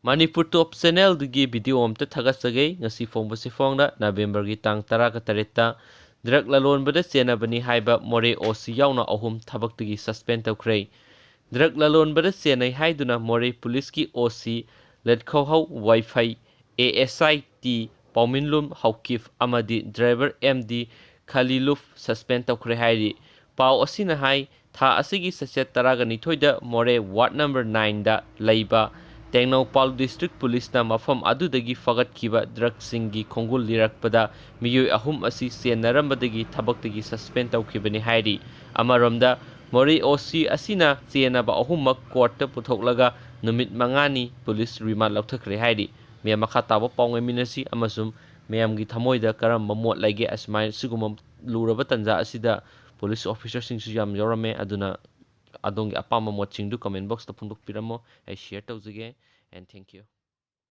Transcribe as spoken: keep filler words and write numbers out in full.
ꯃꯅꯤꯄꯨꯔ ꯇꯣꯞ ꯆꯦꯅꯦꯜꯗꯒꯤ video ꯑꯝꯇ ꯊꯥꯒꯠꯆꯒꯦ꯫ ꯉꯁꯤ ꯐꯣꯡꯕꯁꯤ ꯐꯣꯡꯅ ꯅꯕꯦꯝꯕꯔꯒꯤ ꯇꯥꯡ ꯇꯔꯥꯒ ꯇꯔꯦꯠꯇ ꯗ꯭ꯔꯒ ꯂꯂꯣꯟꯕꯗ ꯆꯦꯟꯅꯕꯅꯤ ꯍꯥꯏꯕ ꯃꯣꯔꯦ ꯑꯣ ꯁꯤ ꯌꯥꯎꯅ ꯑꯍꯨꯝ ꯊꯕꯛꯇꯒꯤ ꯁꯁꯄꯦꯟ ꯇꯧꯈ꯭ꯔꯦ꯫ ꯗ꯭ꯔꯒ ꯂꯂꯣꯟꯕꯗ ꯆꯦꯟꯅꯩ ꯍꯥꯏꯗꯨꯅ ꯃꯣꯔꯦ ꯄꯨꯂꯤꯁꯀꯤ ꯑꯣ ꯁꯤ ꯂꯦꯠꯈꯧꯍꯧ ꯋꯥꯏꯐꯩ, ꯑꯦ ꯑꯦꯁ ꯑꯥꯏ ꯇꯤ ꯄꯥꯎꯃꯤꯟꯂꯨꯝ ꯍꯧꯀꯤꯞ ꯑꯃꯗꯤ ꯗ꯭ꯔꯥꯏꯚꯔ ꯑꯦꯝ ꯗꯤ ꯈꯂꯤꯂꯨꯐ ꯁꯁꯄꯦꯟ ꯇꯧꯈ꯭ꯔꯦ ꯍꯥꯏꯔꯤ꯫ ꯄꯥꯎ ꯑꯁꯤꯅ ꯍꯥꯏ, ꯊꯥ ꯑꯁꯤꯒꯤ ꯆꯩꯆꯠ ꯇꯔꯥꯒ ꯅꯤꯊꯣꯏꯗ ꯃꯣꯔꯦ ꯋꯥꯔꯗ ꯅꯝꯕꯔ ꯅꯥꯏꯟꯗ ꯂꯩꯕ ꯇꯦꯡꯅꯧꯄꯥꯜ ꯗꯤꯁꯇ꯭ꯔꯤꯛ ꯄꯨꯂꯤꯁꯅ ꯃꯐꯝ ꯑꯗꯨꯗꯒꯤ ꯐꯒꯠꯈꯤꯕ ꯗ꯭ꯔꯒꯁꯤꯡꯒꯤ ꯈꯣꯡꯒꯨꯜ ꯂꯤꯔꯛꯄꯗ ꯃꯤꯑꯣꯏ ꯑꯍꯨꯝ ꯑꯁꯤ ꯆꯦꯟꯅꯔꯝꯕꯗꯒꯤ ꯊꯕꯛꯇꯒꯤ ꯁꯁꯄꯦꯟ ꯇꯧꯈꯤꯕꯅꯤ ꯍꯥꯏꯔꯤ꯫ ꯑꯃꯔꯣꯝꯗ, ꯃꯣꯔꯦ ꯑꯣ ꯁꯤ ꯑꯁꯤꯅ ꯆꯦꯟꯅꯕ ꯑꯍꯨꯝꯃꯛ ꯀꯣꯔꯠꯇ ꯄꯨꯊꯣꯛꯂꯒ ꯅꯨꯃꯤꯠ ꯃꯉꯥꯅꯤ ꯄꯨꯂꯤꯁ ꯔꯤꯃꯥꯟ ꯂꯧꯊꯈ꯭ꯔꯦ ꯍꯥꯏꯔꯤ꯫ ꯃꯌꯥꯝ ꯃꯈꯥ ꯇꯥꯕ ꯄꯥꯎ ꯉꯥꯏꯃꯤꯟꯅꯁꯤ ꯑꯃꯁꯨꯡ ꯃꯌꯥꯝꯒꯤ ꯊꯃꯣꯏꯗ ꯀꯔꯝꯕ ꯃꯣꯠ ꯂꯩꯒꯦ? ꯑꯁꯨꯃꯥꯏꯅ ꯁꯤꯒꯨꯝꯕ ꯂꯨꯔꯕ ꯇꯥꯟꯖꯥ ꯑꯁꯤꯗ ꯄꯨꯂꯤꯁ ꯑꯣꯐꯤꯁꯔꯁꯤꯡꯁꯨ ꯌꯥꯝ ꯌꯥꯎꯔꯝꯃꯦ꯫ ꯑꯗꯨꯅ ꯑꯗꯣꯝꯒꯤ ꯑꯄꯥꯝꯕ ꯃꯣꯠꯁꯤꯡꯗꯨ ꯀꯃꯦꯟ ꯕꯣꯛꯁꯇ ꯐꯣꯡꯗꯣꯛꯄꯤꯔꯝꯃꯣ꯫ ꯑꯩ ꯁꯤꯌꯔ ꯇꯧꯖꯒꯦ꯫ And thank you.